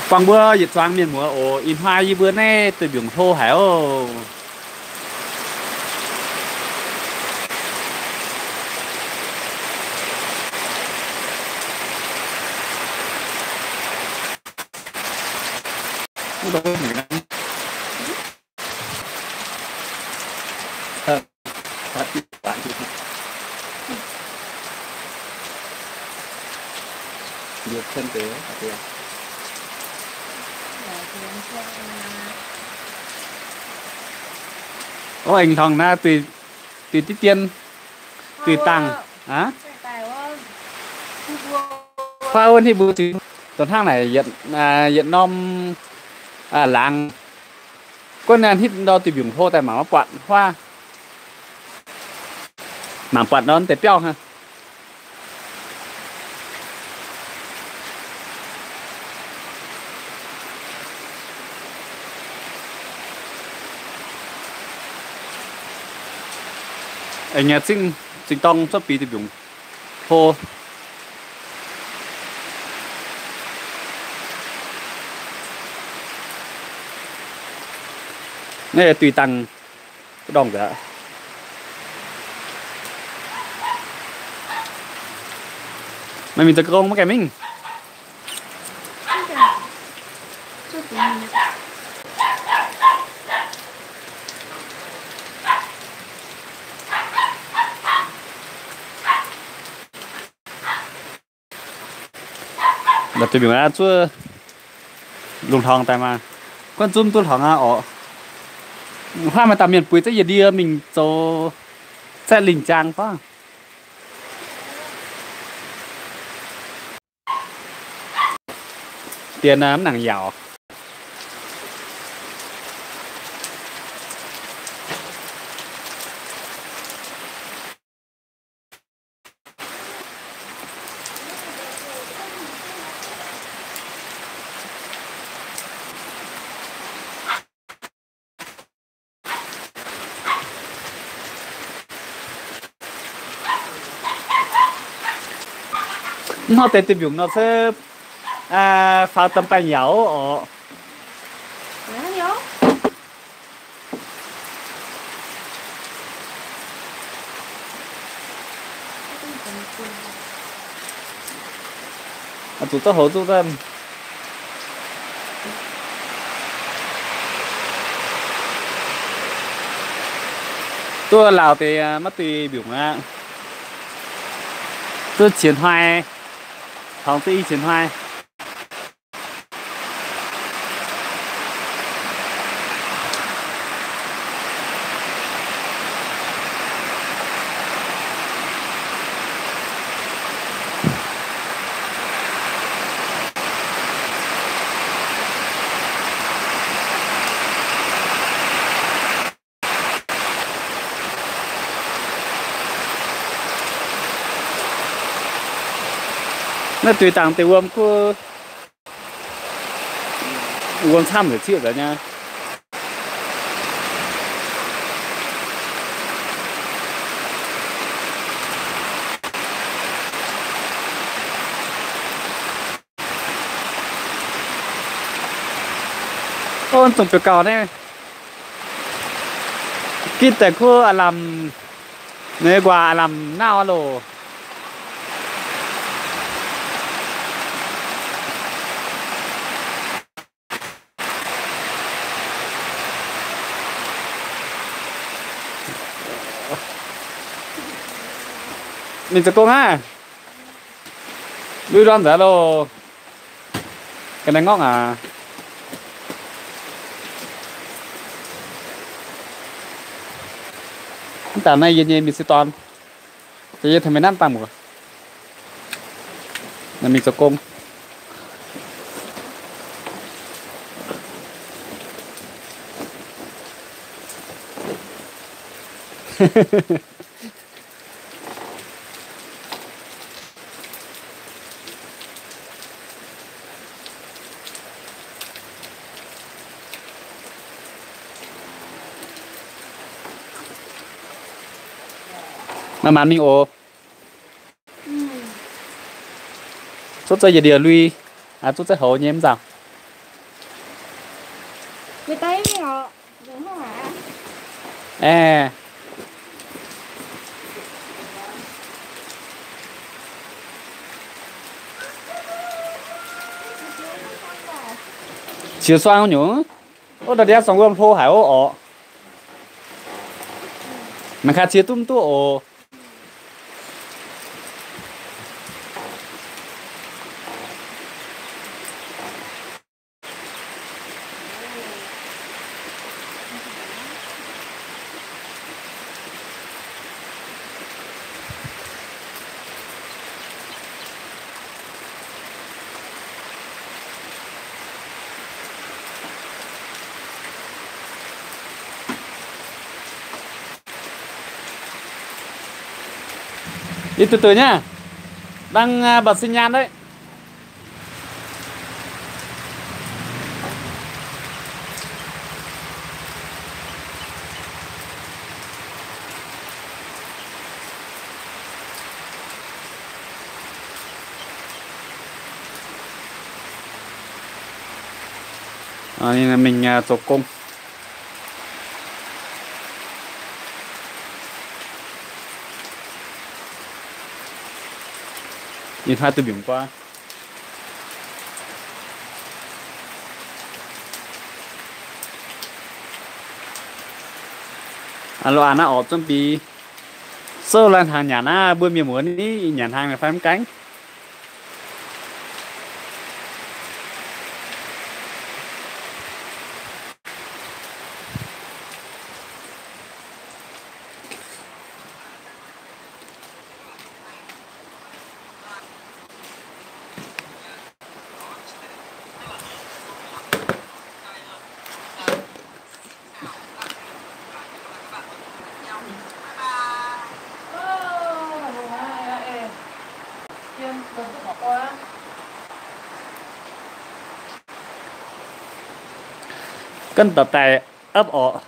Buangh mbuo yietc zuangx mienh muoz oc, ih hnoi yie mbuo naaiv deic-mbiungc hlo haic oc. Ov, aengx hlongx naaiv duih, duih diqv dien, duih dangh aqv. Huaav wuov hnitv mbuo zingx dongh hnangv naaic yietc, yietc norm laangz. Guonv naaiv hnitv ndau deic-mbiungc hlo daaih mangc maiv buatc huaav. Mangc buatc nor deix biauv hnangv. Aengx nyei zingh, zingh dorng cuotv biix deic-mbiungc hlo. Naaiv duih dangh ndorngh nzengc. Meih mingh zoux gong maiv gaengh mingh. La'biungc aqv, zuov lungh hlorngx daaih maah. Guonv zunv duqv hlorngx aqv orqc. Huaav maaih dauh mienh buix za'yietc ndie mingh zoux zaeqv lingh jaang fai. Dien mv nangc yaauc. Mv hnoi deix deic-mbiungc nor se faaux daaih baengh yaauc orqc. Zuqc zorqv houx zuqv daaih. Duqv laauc deix maiv duih mbiungc aqv. Duqv qiex hnoi, tongx duqv i qiex hnoi. Naaiv duih dangh deix wuom kuv wuom camv nzengc ciuv nzengc nyei. Ov, zungh biouv gauh naaiv. Gitv daaih kuv aav lamh, ninh nquaah aav lamh nauv loh. Mingh zoux gong aqv. Lui ndorm nzaaix loh. Ga'naaiv ngorngv aac. Mv daaih naaiv yie nyei mingh sieqv dorn. Yie tengx meih nanv dangh muoc. Naaiv mingh zoux gong. Manc-manc mingh oc. Zuov za'yietc ndie-ndie lui, zuov za'houx nyei mv nzauh. Aeqv, qiex suang nyungc, wuov ndau ndiev suang wuov hlo haic wuov orqc. Mangc gaax qiex duqv mv duqv oc. Ih, từ từ nhá. Đang, à, bật xi nhan đấy. À, nên là mình, à, tổ công. Nhìn hai từ biển qua. Alo, aqv naaiv orqc, zunv bì sou lai hnaangx nyanc naaiv, mbuo mienh muoz ni nyanc hnaangx fai mv gaengh. Ganh dapc daaih aqv orqc.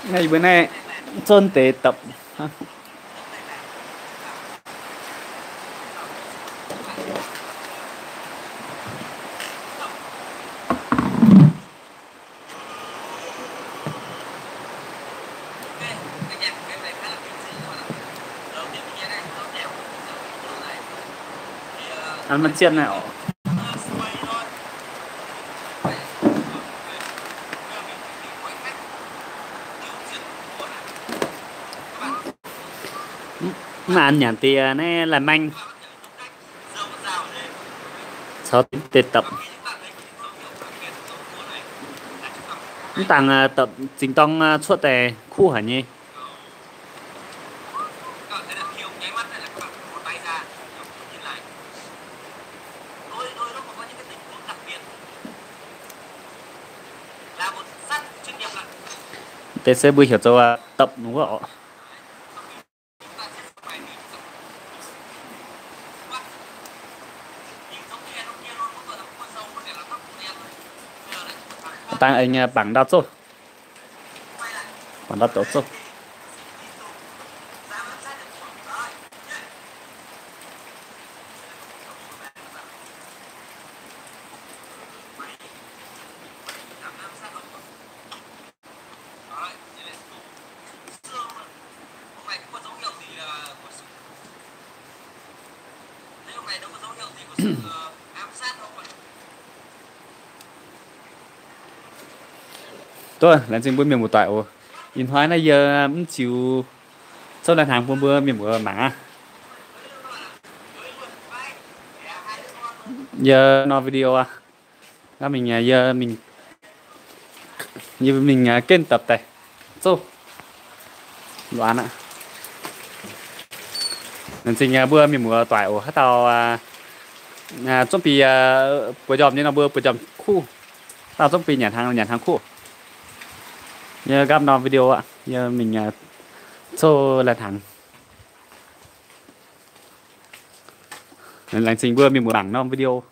Naaiv mbuo naaiv zunv deix dapc. Ăn maiv zietv naaiv oc. Mv, mv an nyanc deix naaiv lai-maeng. Caux deix dapc. Mv dangh, aa, dapc zingx dorng, aa, cuotv daaih kuv haic nyei. Deix se mbuo heuc zoux, aa, dapc wuov oc. Dangh aengx, aa, bangc ndau zouv. Bangc ndau douz zouv. Duqv, laengz zingh mbuo mienh muoz-doic oc. Ih hnoi naaiv yie mv ziux zouv lai-hnaangx bun mbuo mienh muoz mangc aqv. Yie nor video aqv. Naaiv mingh, yie mingh, yie mingh, aa, genv dapc daaih zouv. Luanc aqv. Laengz zingh, aa, mbuo mienh muoz-doic oc. Haaix dauh, aa, aa, zungv bieqc, aa, buoz-njormh nyei nor mbuo buoz-njormh kuv. Dauh zungv bieqc nyanc hnaangx, nyanc hnaangx kuv. Yie gapv norm video aqv. Yie mingh, aa, zouv lai-hnaangx. Laengz zingh mbuo mienh muoz mangc norm video.